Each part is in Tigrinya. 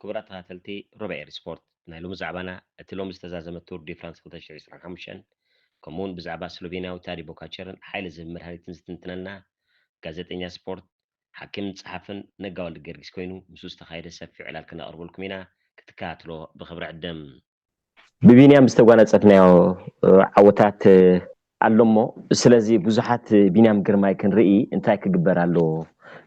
ክቡራት ተኸታተልቲ ሮባ ኤሪ ስፖርት፣ ናይ ሎሚ ዛዕባና እቲ ሎሚ ዝተዛዘመ ቱር ዲ ፍራንስ ክልተ ሽሕን ዕስራን ሓሙሽተን፣ ከምኡውን ብዛዕባ ስሎቬንያዊ ታዲ ቦካቸርን ሓይሊ ዝህብ መድሃኒትን ዝትንትነልና ጋዜጠኛ ስፖርት፣ ሓኪምን ጸሓፍን ነጋ ወልደ ጊዮርጊስ ኮይኑ፣ ምስኡ ዝተኻየደ ሰፊሕ ዕላል ክነቕርበልኩም ኢና። ክትከታተሎ ብኽብሪ ዕድም። ብቢንያም ዝተጓናጸፍናዮ ዓወታት ኣሎ እሞ፣ ስለዚ ብዙሓት ቢንያም ግርማይ ክንርኢ እንታይ ክግበር ኣለዎ?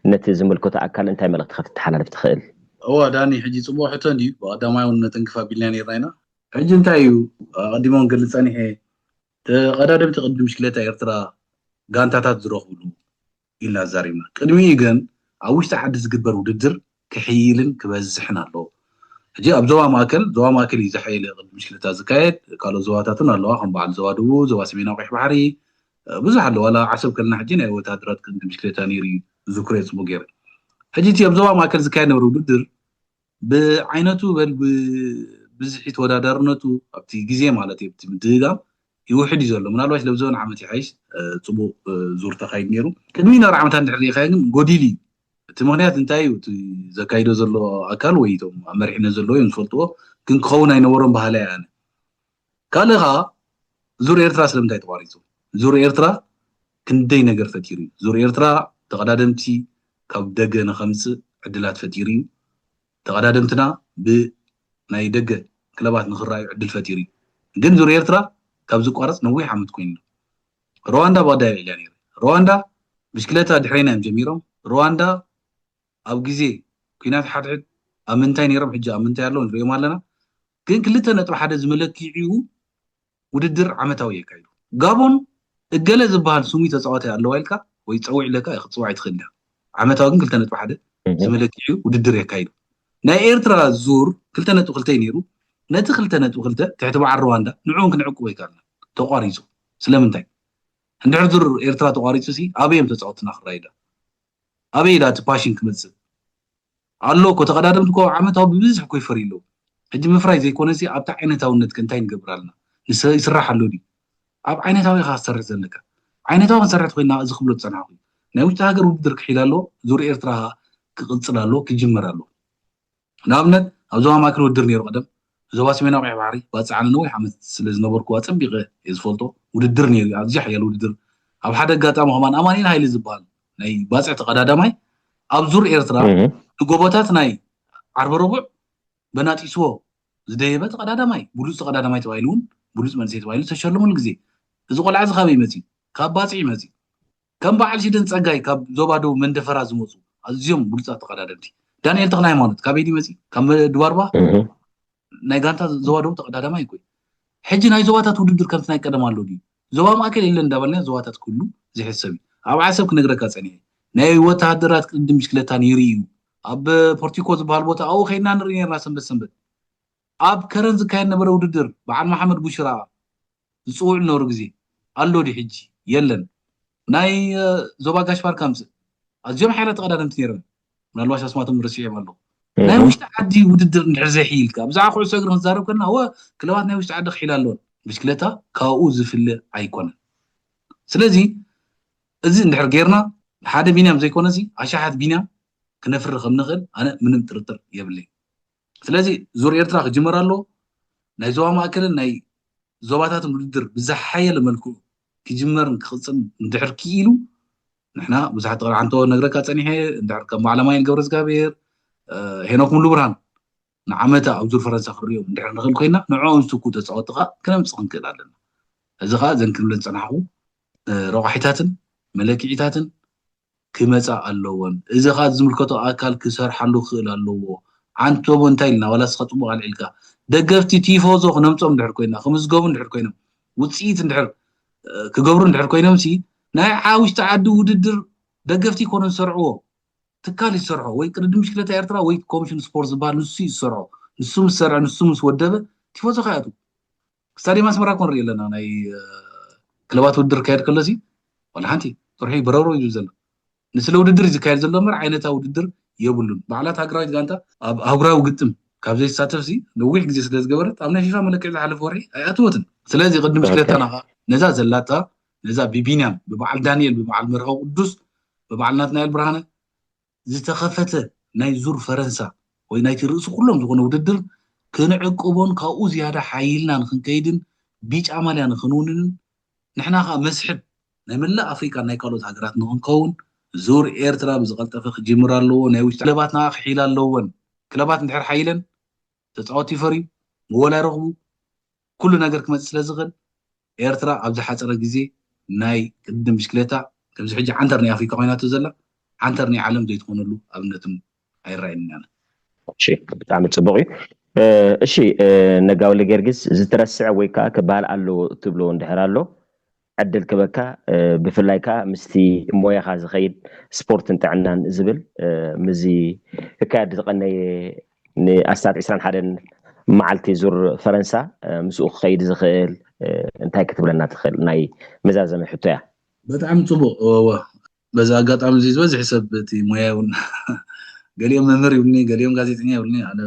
ነቲ ዝምልከቶ ኣካል እንታይ መልእኽቲ ከተተሓላልፍ ትኽእል? እዋ ዳኒ፣ ሕጂ ጽቡቕ ሕቶ እንድዩ። ብቐዳማይ እውን ነተንክፍ ኣቢልና ነይርና ኢና። ሕጂ እንታይ እዩ ኣቐዲሞም ክገልጽ ጸኒሐ፣ ተቐዳደምቲ ቅድድም ብሽክለታ ኤርትራ ጋንታታት ዝረኽብሉ ኢልና ዛሪብና። ቅድሚኡ ግን ኣብ ውሽጢ ዓዲ ዝግበር ውድድር ክሕይልን ክበዝሕን ኣለዎ። ሕጂ ኣብ ዞባ ማእከል፣ ዞባ ማእከል እዩ ዝሓየለ ቅድድም ብሽክለታ ዝካየድ፣ ካልኦት ዞባታትን ኣለዋ፣ ከም በዓል ዞባ ደቡብ፣ ዞባ ሰሜናዊ ቀይሕ ባሕሪ፣ ብዙሕ ኣለዋ። ዋላ ዓሰብ ከለና ሕጂ ናይ ወታደራት ቅድድም ብሽክለታ ነይሩ እዩ፣ ዝዝክሮ እየ ጽቡቕ ገይረ። ሕጂ እቲ ኣብ ዞባ ማእከል ዝካየድ ነበረ ውድድር ብዓይነቱ በል ብብዝሒ ተወዳዳርነቱ ኣብቲ ግዜ ማለት እዩ፣ ኣብቲ ምድግጋም ይውሕድ እዩ ዘሎ። ምናልባት ለብዘበን ዓመት ይሓይሽ፣ እ፣ ጽቡቕ፣ እ፣ ዙር ተኻይድ ነይሩ። ቅድሚ ነር ዓመታት እንድሕር ሪኢኻዮ ግን ጎዲሉ እዩ። እቲ ምኽንያት እንታይ እዩ? እቲ ዘካይዶ ዘሎ ኣካል ወይ እቶም ኣብ መሪሕነት ዘለዉ እዮም ዝፈልጥዎ፣ ግን ክኸውን ኣይነበሮም በሃላይ ኣነ። ካልእ ኸኣ ዙር ኤርትራ ስለምንታይ ተቋሪጹ? ዙር ኤርትራ ክንደይ ነገር ፈጢሩ እዩ። ዙር ኤርትራ ተቐዳደምቲ ካብ ደገ ንኸምጽእ ዕድላት ፈጢሩ እዩ። ተቐዳደምትና ብናይ ደገ ክለባት ንኽረኣዩ ዕድል ፈጢሩ እዩ። ግን ዙር ኤርትራ ካብ ዝቋረጽ ነዊሕ ዓመት ኮይኑ ኣሎ። ሩዋንዳ ብቐዳይ ኣልዒላ ነይረ። ሩዋንዳ ብሽክለታ ድሕሬና እዮም ጀሚሮም። ሩዋንዳ ኣብ ግዜ ኲናት ሓድሕድ ኣብ ምንታይ ነይሮም፣ ሕጂ ኣብ ምንታይ ኣለዉ ንሪኦም ኣለና። ግን ክልተ ነጥቢ ሓደ ዝመለኪዒኡ ውድድር ዓመታዊ የካይዱ። ጋቦን እገለ ዝበሃል ስሙይ ተጻዋታይ ኣለዋ ኢልካ ወይ ጸውዕ ኢለካ ክትጽዋዕ ትኽእል ኢኻ። ዓመታዊ ግን ክልተ ነጥቢ ሓደ ዝመለኪዒኡ ውድድር የካይዱ። ናይ ኤርትራ ዙር ክልተ ነጥቢ ክልተ እዩ ነይሩ። ነቲ ክልተ ነጥቢ ክልተ ትሕቲ በዓል ሩዋንዳ ንዕኡን ክንዕቅቦ ኣይከኣልናን። ተቋሪጹ። ስለምንታይ? እንድሕር ዙር ኤርትራ ተቋሪጹ ሲ ኣበይ እዮም ተጻወትና ክረኣዩ ዶ? ኣበይ ኢላ እቲ ፓሽን ክመጽእ? ኣሎ እኮ ተቐዳደምቲ እኮ ዓመታዊ ብብዝሒ እኮ ይፈርዩ ኣለዉ። ሕጂ ምፍራይ ዘይኮነሲ ኣብቲ ዓይነታውነት ከ እንታይ ንገብር ኣለና? ንስ-፣ ይስራሕ ኣሎ ድዩ? ኣብ ዓይነታዊ ኢኻ ክትሰርሕ ዘለካ። ዓይነታዊ ክንሰርሕ ተኾይንና እዚ ክብሎ ዝጸናሕኩ እዩ። ናይ ውሽጢ ሃገር ውድድር ክሒድ ኣለዎ፣ ዙር ኤርትራ ክቕጽል ኣለዎ፣ ክጅመር ኣለዎ። ንኣብነት ኣብ ዞባ ማእከል ውድድር ነይሩ ቀደም፣ ዞባ ሰሜናዊ ቀይሕ ባሕሪ ባጽዕ ኣነ ነዊሕ ዓመት ስለ ዝነበርኩ ኣጸቢቐ እየ ዝፈልጦ። ውድድር ነይሩ፣ ኣዝዩ ሓያል ውድድር። ኣብ ሓደ ኣጋጣሚ ከማን ኣማኑኤል ሃይለ ዝበሃል ናይ ባጽዕ ተቐዳዳማይ ኣብ ዙር ኤርትራ ንጎቦታት ናይ ዓርበ ረቡዕ በናጢስዎ ዝደየበ ተቐዳዳማይ፣ ብሉጽ ተቐዳዳማይ ተባሂሉ እውን ብሉጽ መንእሰይ ተባሂሉ ዝተሸለመሉ ግዜ። እዚ ቆልዓ እዚ ካበይ መጺኡ? ካብ ባጽዕ እዩ መጺኡ። ከም በዓል ሽደን ጸጋይ ካብ ዞባ ደቡብ መንደፈራ ዝመጹ ኣዝዮም ብሉጻት ተቐዳደምቲ። ዳንኤል ተኽለ ሃይማኖት ካበይ ድዩ መጺኡ? ካብ መ-፣ ድባርባ ናይ ጋንታ ዞባ ደቡብ ተቐዳዳማይ እኮ እዩ። ሕጂ ናይ ዞባታት ውድድር ከምቲ ናይ ቀደም ኣሎ ድዩ? ዞባ ማእከል የለን እንዳበልና ዞባታት ክህሉ ዝሕሰብ እዩ። ኣብ ዓሰብ ክነግረካ ጸኒሐ። ናይ ወተሃደራት ቅድድም ብሽክለታ ነይሩ እዩ። ኣብ ፖርቲኮ ዝበሃል ቦታ ኣብኡ ከይድና ንርኢ ነርና ሰንበት ሰንበት። ኣብ ከረን ዝካየድ ነበረ ውድድር በዓል መሓመድ ቡሽራ ዝጽውዑ ዝነበሩ ግዜ ኣሎ ድዩ ሕጂ? የለን። ናይ፣ እ፣ ዞባ ጋሽ ባርካ ኣምጽእ። ኣዝዮም ሓያላት ተቐዳደምቲ ነይሮም። ምናልባሽ ኣስማቶም ረሲዖም ኣለኹ። ናይ ውሽጢ ዓዲ ውድድር እንድሕር ዘይሕይልካ፣ ብዛዕባ ኩዕሶ እግሪ ክንዛረብ ከለና፣ እወ፣ ክለባት ናይ ውሽጢ ዓዲ ክሒላ ኣለወን። ብሽክለታ ካብኡ ዝፍለ ኣይኮነን። ስለዚ፣ እዚ እንድሕር ጌርና፣ ሓደ ቢንያም ዘይኮነሲ፣ ኣሽሓት ቢንያም ክነፍሪ ከም ንኽእል ኣነ ምንም ጥርጥር የብለይን። ስለዚ፣ ዙር ኤርትራ ክጅመር ኣለዎ። ናይ ዞባ ማእከልን ናይ ዞባታትን ውድድር ብዝሓየለ መልክዑ ክጅመርን ክቕጽል እንድሕር ክኢሉ፣ ንሕና ብዙሓት ተቐላዓንቶ ነግረካ ጸኒሐ፣ እንድሕር ከም በዓል ኣማኑኤል ገብረዝጋብሔር፣ እ፣ ሄኖክ ሙሉብርሃን ንዓመታ ኣብ ዙር ፈረንሳ ክንሪኦም እንድሕር ንኽእል ኮይና፣ ንዕኦም ዝትኩ ተጻወትቲ ከኣ ክነምጽእ ክንክእል ኣለና። እዚ ከኣ ዘን ክንብለን ዝጸናሕኩ፣ እ፣ ረቋሒታትን መለክዒታትን ክመጻ ኣለወን። እዚ ከኣ ዝምልከቶ ኣካል ክሰርሓሉ ክኽእል ኣለዎ። ዓንቶቦ እንታይ ኢልና፣ ዋላ እስኻ ጽቡቕ ኣልዒልካ። ደገፍቲ ቲፎዞ ክነምጾም እንድሕር ኮይና፣ ክምዝገቡ እንድሕር ኮይኖም፣ ውጽኢት እንድሕር፣ እ፣ ክገብሩ እንድሕር ኮይኖም ሲ፣ ናይ ዓ-፣ ውሽጢ ዓዲ ውድድር ደገፍቲ ይኮኑ ዝሰርዕዎ። ትካል እዩ ዝሰርሖ። ወይ ቅድድም ብሽክለታ ኤርትራ ወይ ኮሚሽን ስፖርት ዝበሃል ንሱ እዩ ዝሰርሖ። ንሱ ምስ ሰርዐ፣ ንሱ ምስ ወደበ፣ ቲፎዞ ከኣ ይኣትው። ስታድየም ኣስመራ እኮ ንርኢ ኣለና። ናይ፣ እ፣ ክለባት ውድድር ክካየድ ከሎ ሲ፣ ዋላ ሓንቲ ጥርሑ በረሮ እዩ ዘሎ። ንስለ ውድድር እዩ ዝካየድ ዘሎ እምበር ዓይነታዊ ውድድር የብሉን። ባዕላት ሃገራዊት ጋንታ ኣብ ኣህጉራዊ ግጥም ካብ ዘይትሳተፍ ሲ፣ ነዊሕ ግዜ ስለ ዝገበረት ኣብ ናይ ፊፋ መለክዒ ዝሓለፈ ወርሒ ኣይኣተወትን። ስለዚ ቅድድም ብሽክለታና ኸኣ ነዛ ዘላታ፣ ነዛ ብቢንያም፣ ብበዓል ዳንኤል፣ ብበዓል መርሆ ቅዱስ፣ ብበዓል ናትናኤል ብርሃነ ዝተኸፈተ ናይ ዙር ፈረንሳ ወይ ናይቲ ርእሲ ኩሎም ዝኾነ ውድድር ክንዕቅቦን ካብኡ ዝያዳ ሓይልና ንክንከይድን ቢጫ ማልያ ንክንውንንን ንሕና ከዓ መስሕብ ናይ መላእ ኣፍሪቃን ናይ ካልኦት ሃገራት ንክንከውን ዙር ኤርትራ ብዝቐልጠፈ ክጅምር ኣለዎ። ናይ ውሽጢ ክለባትና ክሒላ ኣለወን። ክለባት እንድሕር ሓይለን ተፃወቲ ይፈርዩ፣ ምወላ ይረኽቡ፣ ኩሉ ነገር ክመፅእ ስለ ዝኽእል ኤርትራ ኣብ ዝሓፀረ ግዜ ናይ ቅድድም ብሽክሌታ ከምዚ ሕጂ ዓንተር ናይ ኣፍሪካ ኮይናቶ ዘላ ዓንተር ናይ ዓለም ዘይትኾነሉ ኣብነትም ኣይረኣየንን። እሺ፣ ብጣዕሚ ፅቡቅ እዩ። እሺ፣ ነጋውሊ ጊዮርጊስ፣ ዝተረስዐ ወይ ከዓ ክበሃል ኣለዎ እትብሎ እንድሕር ኣሎ ዕድል ክበካ፣ ብፍላይ ከዓ ምስቲ ሞያኻ ዝኸይድ ስፖርትን ጥዕናን ዝብል፣ ምዚ ክካየድ ዝቐነየ ንኣስታት ዕስራን ሓደን መዓልቲ ዙር ፈረንሳ ምስኡ ክኸይድ ዝኽእል እንታይ ክትብለና ትኽእል? ናይ መዛዘሚ ሕቶ እያ። ብጣዕሚ ፅቡቅ። በዚ ኣጋጣሚ እዚ ዝበዝሕ ሰብ እቲ ሞያ እውን ገሊኦም መምህር ይብሉኒ፣ ገሊኦም ጋዜጠኛ ይብሉኒ። ኣነ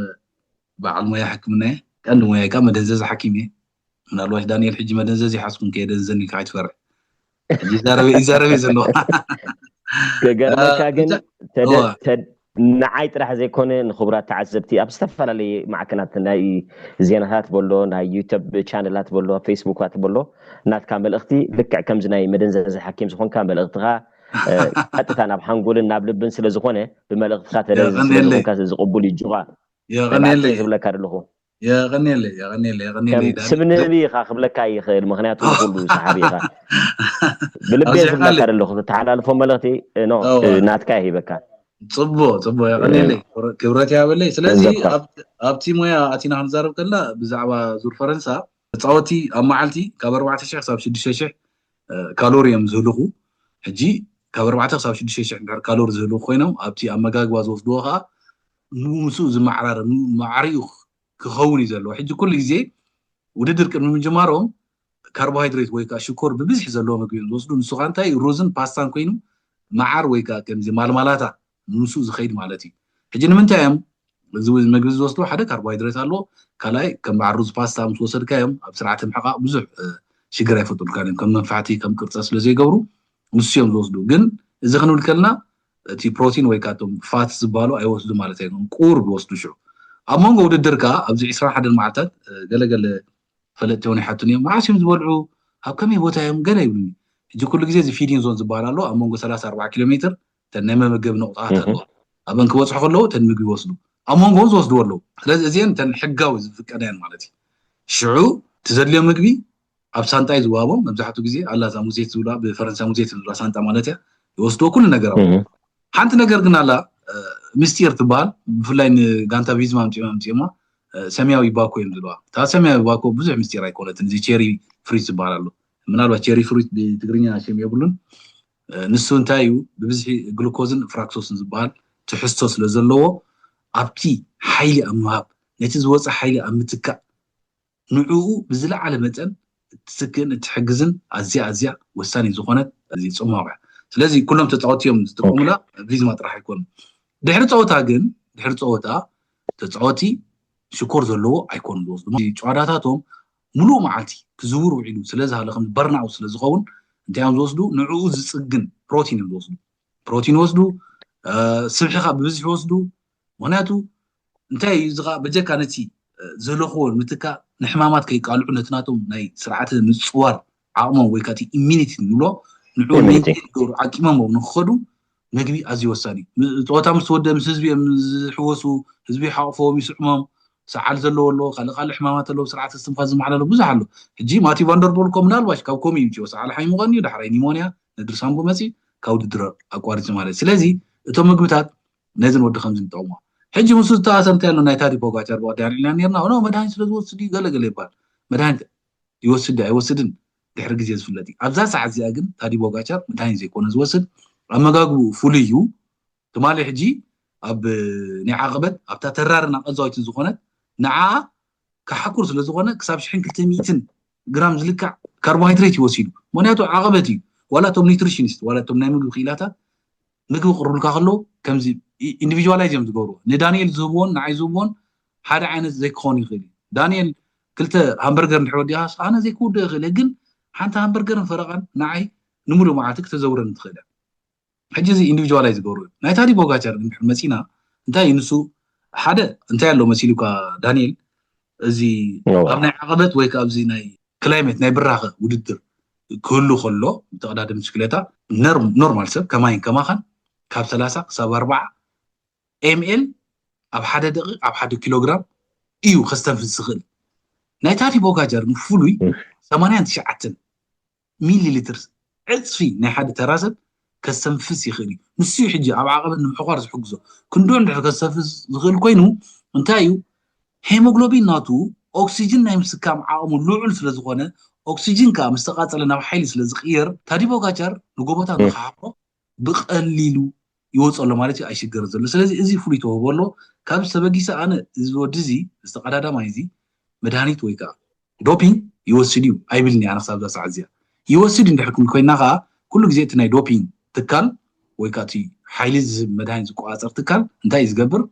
በዓል ሞያ ሕክምና እየ። ቀንዲ ሞያይ ከዓ መደንዘዚ ሓኪም እየ። ምናልባሽ ዳንኤል ሕጂ መደንዘዚ ይሓዝኩን ከየደንዘኒ ኢልካ ኣይትፈርሕ። ሕጂ ይዛረበ ይዛረበ ዘሎ ክገርመካ ግን ንዓይ ጥራሕ ዘይኮነ ንክቡራት ተዓዘብቲ ኣብ ዝተፈላለዩ ማዕከናት ናይ ዜናታት በሎ ናይ ዩቱብ ቻነላት በሎ ፌስቡካት በሎ ናትካ መልእኽቲ ልክዕ ከምዚ ናይ መደንዘዚ ሓኪም ዝኾንካ መልእኽትኻ ቀጥታ ናብ ሓንጎልን ናብ ልብን ስለ ዝኾነ ብመልእኽትኻ ተደዚ ስለዝኾንካ ዝቕቡል እዩ ጁቓ የቐኔለይ ዝብለካ ዘለኹ የቐኔለይ የቐኔለይ የቐኔለይ ስብ ንህቢ ኢኻ ክብለካ ይኽእል ምክንያቱ ኩሉ ሰሓቢ ኢኻ ብልቤ ዝብለካ ዘለኹ ተተሓላልፎ መልእኽቲ ኖ ናትካ ሂበካ ፅቡቅ ፅቡቅ የቐኔለይ ክብረት ያበለይ ስለዚ ኣብቲ ሞያ ኣቲና ክንዛረብ ከላ ብዛዕባ ዙር ፈረንሳ ተፃወቲ ኣብ መዓልቲ ካብ ኣርባዕተ ሺሕ ክሳብ ሽዱሽተ ሺሕ ካሎሪ እዮም ዝህልኹ ሕጂ ካብ ኣርባዕተ ክሳብ ሽዱሽተ ሺሕ ድሕር ካሎሪ ዝህልኹ ኮይኖም ኣብቲ ኣመጋግባ ዝወስድዎ ከዓ ምስኡ ዝመዓራረ ማዕሪኡ ክኸውን እዩ ዘለዎ ሕጂ ኩሉ ግዜ ውድድር ቅድሚ ምጅማሮም ካርቦሃይድሬት ወይ ከዓ ሽኮር ብብዝሒ ዘለዎ ምግቢ እዮም ዝወስዱ ንሱ ከዓ እንታይ ሩዝን ፓስታን ኮይኑ መዓር ወይ ከዓ ከምዚ ማልማላታ ንምስኡ ዝኸይድ ማለት እዩ ሕጂ ንምንታይ እዮም እዚ ምግቢ ዝወስዱ ሓደ ካርቦሃይድሬት ኣለዎ ካልኣይ ከም በዓል ሩዝ ፓስታ ምስ ወሰድካዮም ኣብ ስርዓተ ምሕቃቕ ብዙሕ ሽግር ኣይፈጥሩልካን እዮም ከም መንፋዕቲ ከም ቅርፀ ስለ ዘይገብሩ ንሱ እዮም ዝወስዱ ግን እዚ ክንብል ከልና እቲ ፕሮቲን ወይ ካቶም ፋት ዝበሃሉ ኣይወስዱ ማለት ኣይኮን ቁር ዝወስዱ ሽዑ ኣብ መንጎ ውድድር ከዓ ኣብዚ ዕስራን ሓደን መዓልታት ገለገለ ፈለጥቲ እውን ይሓቱን እዮም መዓስ እዮም ዝበልዑ ኣብ ከመይ ቦታ እዮም ገለ ይብሉኒ ሕጂ ኩሉ ግዜ እዚ ፊዲንግ ዞን ዝበሃል ኣሎ ኣብ መንጎ ሰላሳ ኣርባዓ ኪሎ ሜትር እተን ናይ መመገቢ ነቑጣታት ኣለዋ ኣብን ክበፅሑ ከለዉ እተን ምግቢ ይወስዱ ኣብ መንጎ እውን ዝወስድዎ ኣለዉ ስለዚ እዚአን እተን ሕጋዊ ዝፍቀዳየን ማለት እዩ ሽዑ ትዘድልዮ ምግቢ ኣብ ሳንጣ እዩ ዝወሃቦም መብዛሕትኡ ግዜ ኣላ እዛ ሙዜት ዝብላ ብፈረንሳ ሙዜት ዝብላ ሳንጣ ማለት እያ ይወስድዎ ኩሉ ነገር ኣብ ሓንቲ ነገር ግን ኣላ ምስጢር ትበሃል ብፍላይ ንጋንታ ቪዝማ ምፅኦም ምፅኦማ ሰማያዊ ባኮ እዮም ዝብልዋ እታ ሰማያዊ ባኮ ብዙሕ ምስጢር ኣይኮነትን እዚ ቸሪ ፍሪት ዝበሃል ኣሎ ምናልባት ቸሪ ፍሪት ብትግርኛ ሽም የብሉን ንሱ እንታይ እዩ ብብዝሒ ግሉኮዝን ፍራክቶስን ዝበሃል ትሕዝቶ ስለ ዘለዎ ኣብቲ ሓይሊ ኣብ ምሃብ ነቲ ዝወፀ ሓይሊ ኣብ ምትካእ ንዕኡ ብዝለዓለ መጠን እትስክእን እትሕግዝን ኣዝያ ኣዝያ ወሳኒ ዝኾነት እዚ ፅማቕ እያ። ስለዚ ኩሎም ተፃወትቲ እዮም ዝጥቀሙላ፣ ቪዝማ ጥራሕ ኣይኮኑን። ድሕሪ ፀወታ ግን ድሕሪ ፀወታ ተፃወቲ ሽኮር ዘለዎ ኣይኮኑን ዝወስዱ። ጭዋዳታቶም ሙሉእ መዓልቲ ክዝውር ውዒሉ ስለዝሃለ ከም በርናውት ስለዝኸውን እንታይ እዮም ዝወስዱ? ንዕኡ ዝፅግን ፕሮቲን እዮም ዝወስዱ። ፕሮቲን ይወስዱ፣ ስብሒ ከዓ ብብዝሒ ይወስዱ። ምክንያቱ እንታይ እዩ እዚ ከዓ በጀካ ነቲ ዝህለኽዎ ምትካእ ንሕማማት ከይቃልዑ ነቲ ናቶም ናይ ስርዓተ ምፅዋር ዓቕሞም ወይ ከዓ ኢሚኒቲ ንብሎ ንዕኡ ሜንቴን ክገብሩ ዓቂሞም ንክኸዱ ምግቢ ኣዝዩ ወሳኒ እዩ። ፀወታ ምስ ተወደ ምስ ህዝቢ እዮም ዝሕወሱ፣ ህዝቢ ይሓቕፎም፣ ይስዕሞም፣ ሰዓል ዘለዎ ኣሎ፣ ካልእ ካልእ ሕማማት ኣለዉ፣ ስርዓተ እስትንፋስ ዝመሓላለፉ ብዙሕ ኣሎ። ሕጂ ማቲ ቫንደርቦል እኮ ምናልባሽ ካብ ኮሚ ይምፅኦ፣ ሰዓል ሓሚሞቐኒ እዩ፣ ዳሕራይ ኒሞንያ፣ ነድሪ ሳምቦ መፂ፣ ካብ ውድድር ኣቋሪፂ ማለት እዩ። ስለዚ እቶም ምግብታት ነዝን ወዲ ከምዚ ንጠቕሞ ሕጂ ምስ ዝተኣሰ እንታይ ኣሎ ናይ ታዲ ፖጋቻር ብቐዳም ኣልዒልና ነርና ኖ መድሃኒት ስለ ዝወስድ እዩ ገለ ገለ ይበሃል መድሃኒት ይወስድ ኣይወስድን ድሕሪ ግዜ ዝፍለጥ እዩ ኣብዛ ሰዓት እዚኣ ግን ታዲ ፖጋቻር መድሃኒት ዘይኮነ ዝወስድ ኣመጋግብኡ ፍሉይ እዩ ትማሊ ሕጂ ኣብ ናይ ዓቐበት ኣብታ ተራርን ኣቐዛዊትን ዝኾነት ንዓ ክሓኩር ስለ ዝኾነ ክሳብ ሽሕን ክልተ ሚእትን ግራም ዝልካዕ ካርቦሃይድሬት ይወሲዱ ምክንያቱ ዓቐበት እዩ ዋላ እቶም ኒትሪሽኒስት ዋላ እቶም ናይ ምግቢ ክኢላታት ምግቢ ክቕርብልካ ከለዉ ከምዚ ኢንዲቪጁዋላይዝ እዮም ዝገብሩ ንዳንኤል ዝህብዎን ንዓይ ዝህብዎን ሓደ ዓይነት ዘይክኸውን ይኽእል እዩ ዳንኤል ክልተ ሃምበርገር እንድሕር ወዲኻስ ኣነ ዘይክውድኦ ይኽእል እየ ግን ሓንቲ ሃምበርገርን ፈረቓን ንዓይ ንምሉእ መዓልቲ ክተዘውረኒ ትኽእል እያ ሕጂ እዚ ኢንዲቪጁዋላይዝ ዝገብሩ እዩ ናይ ታዲ ቦጋቻር እንድሕር መፂና እንታይ እዩ ንሱ ሓደ እንታይ ኣሎ መሲሉካ ዳንኤል፣ እዚ ኣብ ናይ ዓቐበት ወይ ከዓ ኣብዚ ናይ ክላይሜት ናይ ብራኸ ውድድር ክህሉ ከሎ ብተቐዳደም ብሽክሌታ ኖርማል ሰብ ከማይን ከማኻን ካብ ሰላሳ ክሳብ ኣርባዓ ኤምኤል ኣብ ሓደ ደቂቕ ኣብ ሓደ ኪሎግራም እዩ ከስተንፍስ ዝኽእል። ናይ ታዲ ቦጋቻር ግን ፍሉይ ሰማንያን ትሽዓተን ሚሊ ሊትር ዕፅፊ ናይ ሓደ ተራ ሰብ ከስተንፍስ ይኽእል እዩ። ንሱ እዩ ሕጂ ኣብ ዓቐበት ንምሕኳር ዝሕግዞ። ክንድኡ እንድሕር ከስተንፍስ ዝኽእል ኮይኑ እንታይ እዩ ሄሞግሎቢን ናቱ ኦክሲጅን ናይ ምስካም ዓቕሙ ልዑል ስለ ዝኾነ ኦክሲጅን ከዓ ምስ ተቃፀለ ናብ ሓይሊ ስለ ዝቕየር ታዲ ቦጋቻር ንጎቦታት ንክሓፍሮ ብቐሊሉ ይወፅኦ ኣሎ ማለት እዩ ኣይሽገርን ዘሎ። ስለዚ እዚ ፍሉይ ተውህቦ ኣሎ። ካብ ዝተበጊሰ ኣነ እዚ ወዲ እዚ ዝተቀዳዳማይ እዚ መድሃኒት ወይ ከዓ ዶፒንግ ይወስድ እዩ ኣይብልን እየ ኣነ ክሳብ እዛ ሰዓት እዚኣ። ይወስድ እንድሕር ክንብል ኮይና ከዓ ኩሉ ግዜ እቲ ናይ ዶፒንግ ትካል ወይ ከዓ እቲ ሓይሊ ዝህብ መድሃኒት ዝቆፃፀር ትካል እንታይ እዩ ዝገብር?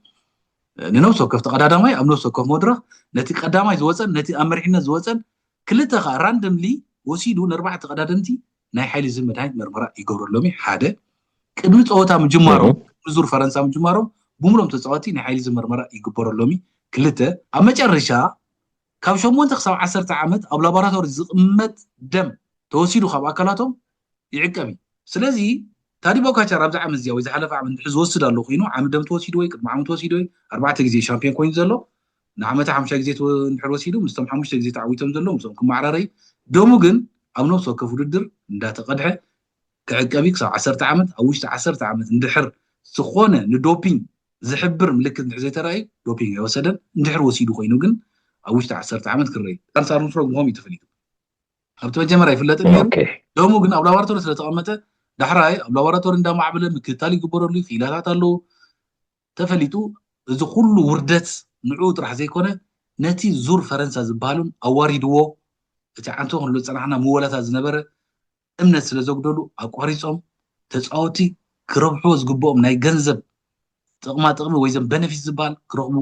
ንነብሲ ወከፍ ተቐዳዳማይ ኣብ ነብሲ ወከፍ መድረኽ ነቲ ቀዳማይ ዝወፀን ነቲ ኣብ መሪሕነት ዝወፀን ክልተ ከዓ ራንደምሊ ወሲዱ ንኣርባዕተ ተቐዳደምቲ ናይ ሓይሊ ዝህብ መድሃኒት መርመራ ይገብረሎም እዩ። ሓደ ቅድሚ ፀወታ ምጅማሮም ቅድሚ ዙር ፈረንሳ ምጅማሮም ብምሎም ተፃወቲ ናይ ሓይሊ ዝህብ መርመራ ይግበረሎም እዩ። ክልተ ኣብ መጨረሻ ካብ ሸሞንተ ክሳብ ዓሰርተ ዓመት ኣብ ላቦራቶሪ ዝቕመጥ ደም ተወሲዱ ካብ ኣካላቶም ይዕቀብ እዩ። ስለዚ ታዲ ቦጋቻር ኣብዚ ዓመት እዚኣ ወይ ዝሓለፈ ዓመት እንድሕር ዝወስድ ኣሎ ኮይኑ ዓሚ ደም ተወሲዱ ወይ ቅድሚ ዓሚ ተወሲዱ ወይ ኣርባዕተ ግዜ ሻምፒዮን ኮይኑ ዘሎ ንዓመታ ሓሙሽተ ግዜ ተወ- እንድሕር ወሲዱ ምስቶም ሓሙሽተ ግዜ ተዓዊቶም ዘሎ ምስኦም ክመዓራረ እዩ። ደሙ ግን ኣብ ነብሲ ወከፍ ውድድር እንዳተቐድሐ ክዕቀብ እዩ ክሳብ ዓሰርተ ዓመት። ኣብ ውሽጢ ዓሰርተ ዓመት እንድሕር ዝኾነ ንዶፒንግ ዝሕብር ምልክት እንድሕር ዘይተራእዩ ዶፒንግ ኣይወሰደን። እንድሕር ወሲዱ ኮይኑ ግን ኣብ ውሽጢ ዓሰርተ ዓመት ክረይ። ላንስ ኣርምስትሮንግ ምዃኑ እዩ ተፈሊጡ። ኣብቲ መጀመርያ ይፍለጥ ነይሩ። ኦኬ ደሙ ግን ኣብ ላቦራቶሪ ስለተቐመጠ ዳሕራይ ኣብ ላቦራቶሪ እንዳማዕበለ ምክትታል ይግበረሉ ክኢላታት ኣለዉ ተፈሊጡ። እዚ ኩሉ ውርደት ንዕኡ ጥራሕ ዘይኮነ ነቲ ዙር ፈረንሳ ዝበሃሉን ኣዋሪድዎ። እቲ ዓንቶ ክንብሎ ዝፀናሕና ምወላታት ዝነበረ እምነት ስለ ዘጉደሉ ኣቋሪፆም ተፃወቲ ክረብሕዎ ዝግብኦም ናይ ገንዘብ ጥቕማ ጥቕሚ ወይ ዘም በነፊት ዝበሃል ክረኽቡ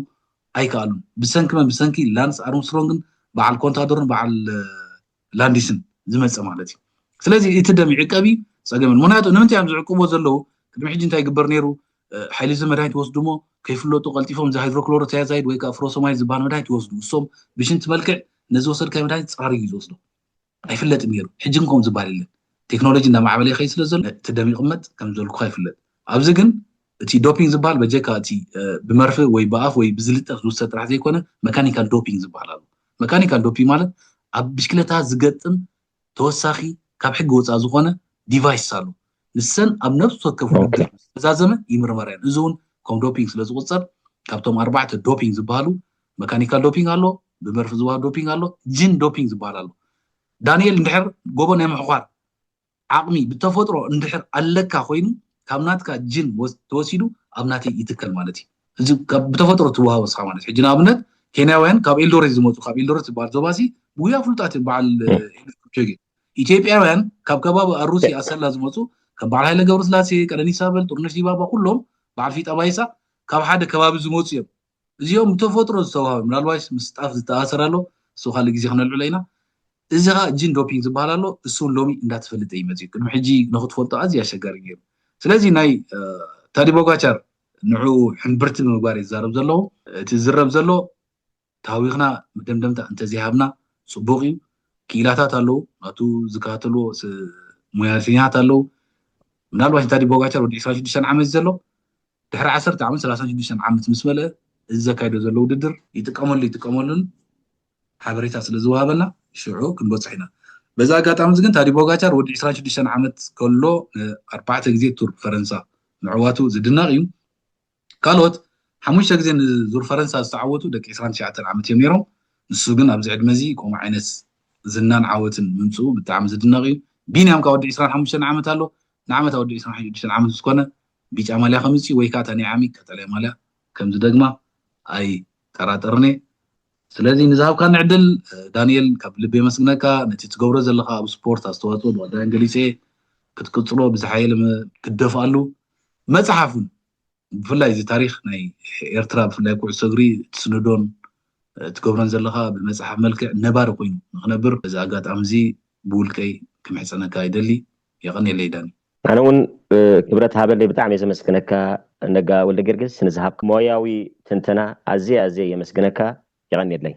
ኣይከኣሉን። ብሰንኪ መን? ብሰንኪ ላንስ ኣርምስትሮንግን በዓል ኮንታዶርን በዓል እ፣ ላንዲስን ዝመፀ ማለት እዩ። ስለዚ እቲ ደም ይዕቀብ እዩ ፀገምን። ምክንያቱ ንምንታይ እዮም ዝዕቅብዎ ዘለዉ? ቅድሚ ሕጂ እንታይ ይግበር ነይሩ? እ፣ ሓይሊ እዚ መድሃኒት ወስዱሞ ከይፍለጡ ቀልጢፎም እዚ ሃይድሮክሎሮታያዛይድ ወይ ከዓ ፍሮሶማይድ ዝበሃል መድሃኒት ይወስዱ። እሶም ብሽንቲ መልክዕ ነዚ ወሰድካዮ መድሃኒት ፀራሪጉ እዩ ዝወስዶ። ኣይፍለጥን ነይሩ። ሕጂ እንኮም ዝበሃል የለን። ቴክኖሎጂ እንዳማዕበለ ይኸይድ ስለ ዘሎ እቲ ደም ይቕመጥ ከም ዘልኩ ይፍለጥ። ኣብዚ ግን እቲ ዶፒንግ ዝበሃል በጀካ እቲ እ፣ ብመርፍ ወይ ብኣፍ ወይ ብዝልጠፍ ዝውሰድ ጥራሕ ዘይኮነ መካኒካል ዶፒንግ ዝበሃል ኣሎ። መካኒካል ዶፒንግ ማለት ኣብ ብሽክለታ ዝገጥም ተወሳኺ ካብ ሕጊ ወፃእ ዝኾነ ዲቫይስ ኣሎ። ንሰን ኣብ ነብሲ ወከፍ ውድድር ዝተዛዘመ ይምርመራ እየን። እዚ እውን ከም ዶፒንግ ስለ ዝቁፀር ካብቶም ኣርባዕተ ዶፒንግ ዝበሃሉ መካኒካል ዶፒንግ ኣሎ፣ ብመርፍ ዝወሃብ ዶፒንግ ኣሎ፣ ጂን ዶፒንግ ዝበሃል ኣሎ። ዳንኤል እንድሕር ጎቦ ናይ ምሕኳር ዓቕሚ ብተፈጥሮ እንድሕር ኣለካ ኮይኑ ካብ ናትካ ጅን ወስ- ተወሲዱ ኣብ ናተይ ይትከል ማለት እዩ። እዚ ካብ ብተፈጥሮ ትወሃቦ ስኻ ማለት እዩ። ሕጂ ንኣብነት ኬንያውያን ካብ ኤልዶሬት ዝመፁ ካብ ኤልዶሬት ዝበሃል ዞባሲ ብጉያ ፍሉጣት እዮም። በዓል እ፣ ኤልዶሬት ጆጌ ኢትዮጵያውያን ካብ ከባቢ ኣሩሲ ኣሰላ ዝመፁ ከም በዓል ሃይለ ገብረስላሴ፣ ቀነኒሳ በል፣ ጥሩነሽ ዲባባ ኩሎም በዓል ፊጣ ባይሳ ካብ ሓደ ከባቢ ዝመፁ እዮም። እዚኦም ብተፈጥሮ ዝተዋሃበ ምናልባሽ ምስ ጣፍ ዝተኣሰር ኣሎ እሱ ካልእ ግዜ ክነልዕሎ ኢና። እዚ ኸዓ ጂን ዶፒንግ ዝበሃል ኣሎ እሱ እውን ሎሚ እንዳተፈለጠ እዩ መፅኡ። ቅድሚ ሕጂ ንክትፈልጦ ኣዝዩ ኣሸጋሪ ነይሩ። ስለዚ ናይ እ፣ ታዲ ቦጋቻር ንዕኡ ሕምብርቲ ብምግባር እዩ ዝዛረብ ዘለኹ። እቲ ዝረብ ዘሎ ተሃዊኽና መደምደምታ እንተዘይሃብና ፅቡቕ እዩ። ክኢላታት ኣለዉ ናቱ ዝከታተልዎ ስ- ሙያተኛታት ኣለዉ። ምናልባት ታዲ ቦጋቻር ወዲ ዕስራን ሽዱሽተን ዓመት ዘሎ ድሕሪ ዓሰርተ ዓመት ሰላሳን ሽዱሽተን ዓመት ምስ መለአ እዚ ዘካይዶ ዘሎ ውድድር ይጥቀመሉ ይጥቀመሉን ሓበሬታ ስለ ዝወሃበና ሽዑ ክንበፅሕ ኢና። በዚ ኣጋጣሚ እዚ ግን ታዲ ቦጋቻር ወዲ ዕስራን ሽዱሽተን ዓመት ከሎ ኣርባዕተ ግዜ ቱር ፈረንሳ ምዕዋቱ ዝድነቕ እዩ። ካልኦት ሓሙሽተ ግዜ ንዙር ፈረንሳ ዝተዓወቱ ደቂ ዕስራን ትሽዓተን ዓመት እዮም ነይሮም። ንሱ ግን ኣብዚ ዕድመ እዚ ከምኡ ዓይነት ዝናን ዓወትን ምምፅኡ ብጣዕሚ ዝድነቕ እዩ። ቢንያም ካብ ወዲ ዕስራን ሓሙሽተን ዓመት ኣሎ ንዓመት ወዲ ዕስራን ሽዱሽተን ዓመት ዝኾነ ቢጫ ማልያ ከምፅእ ወይ ከዓ እታ ናይ ዓሚ ቀጠልያ ማልያ ከም ዝደግማ ኣይጠራጠርን እየ። ስለዚ ንዝሃብካኒ ዕድል ዳንኤል ካብ ልቢ የመስግነካ። ነቲ ትገብሮ ዘለካ ኣብ ስፖርት ኣስተዋፅኦ ብቐዳይን ገሊፀ ክትቅፅሎ ብዝሓየለ ክትደፍኣሉ መፅሓፍ እውን ብፍላይ እዚ ታሪክ ናይ ኤርትራ ብፍላይ ኩዕሶ እግሪ ትስንዶን ትገብሮን ዘለካ ብመፅሓፍ መልክዕ ነባሪ ኮይኑ ንክነብር እዚ ኣጋጣሚ እዚ ብውልቀይ ክምሕፀነካ ይደሊ። የቀንየለይ ዳኒ። ኣነ እውን ክብረት ሃበለይ ብጣዕሚ እየ ዘመስግነካ። ነጋ ወልደ ጊዮርጊስ ንዝሃብካ ሞያዊ ትንተና ኣዝየ ኣዝየ የመስግነካ። የቐንየለይ።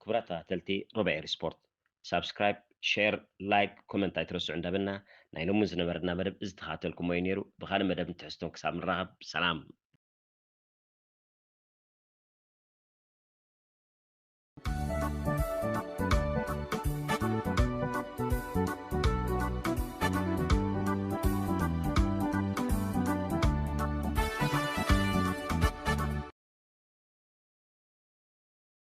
ክቡራት ተኸታተልቲ ሩብዒ ሪስፖርት፣ ሳብስክራይብ፣ ሼር፣ ላይክ፣ ኮመንት ኣይትረስዑ እንዳበልና፣ ናይ ሎሚ ዝነበረና መደብ እዚ ተኸታተልኩሞ እዩ ነይሩ። ብኻልእ መደብ ንትሕዝቶን ክሳብ ንራኸብ ሰላም።